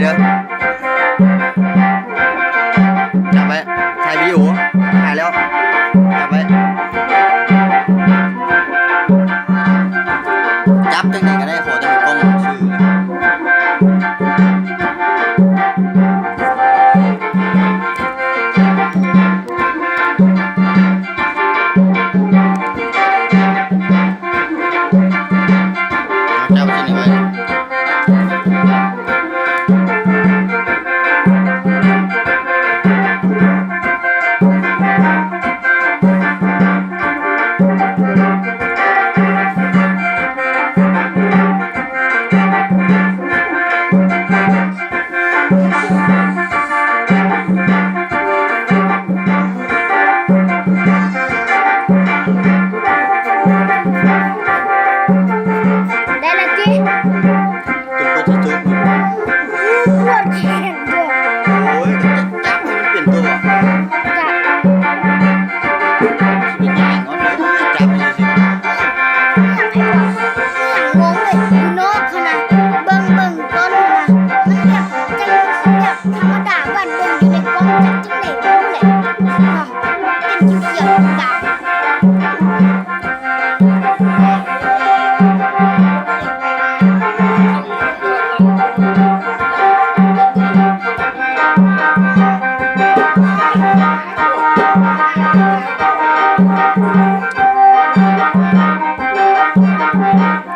ເດີ ຈັບໄວ້ ຖ່າຍວິດີໂອ ຖ່າຍແລ້ວ ຈັບໄວ້ ຈັບຈັ່ງໃດກໍໄດ້ ຂໍແຕ່ມີກ້ອງຊື່. ເອົາ ຈັບທີ່ນີ້ໄວ້. ໄດ້ແລ້ວຕິ? ຈົນກວ່າຈະຈົບ. ປວດແຂນເດີ. ໂອ້ຍ ຈັບໃຫ້ມັນເປັນຕົວ. ຈັບ ຊິໄປຍ່າງເອົາເດີ ຈັບຢູ່ຊື່ໆ. ຫຍັງໄອ້ບອກ ຫຍັງງົງເລີຍ ຢູ່ນອກຫັ້ນນະ ເບິ່ງ ເບິ່ງກ່ອນຫັ້ນນະ ມັນແບບ ຈັ່ງແບບທຳມະດາ ບາດເບິ່ງຢູ່ໃນກ້ອງຈັກຈັ່ງໃດບໍ່ຮູ້ແຫຼະເນາະ ເປັນຂຽວໆດຳໆ.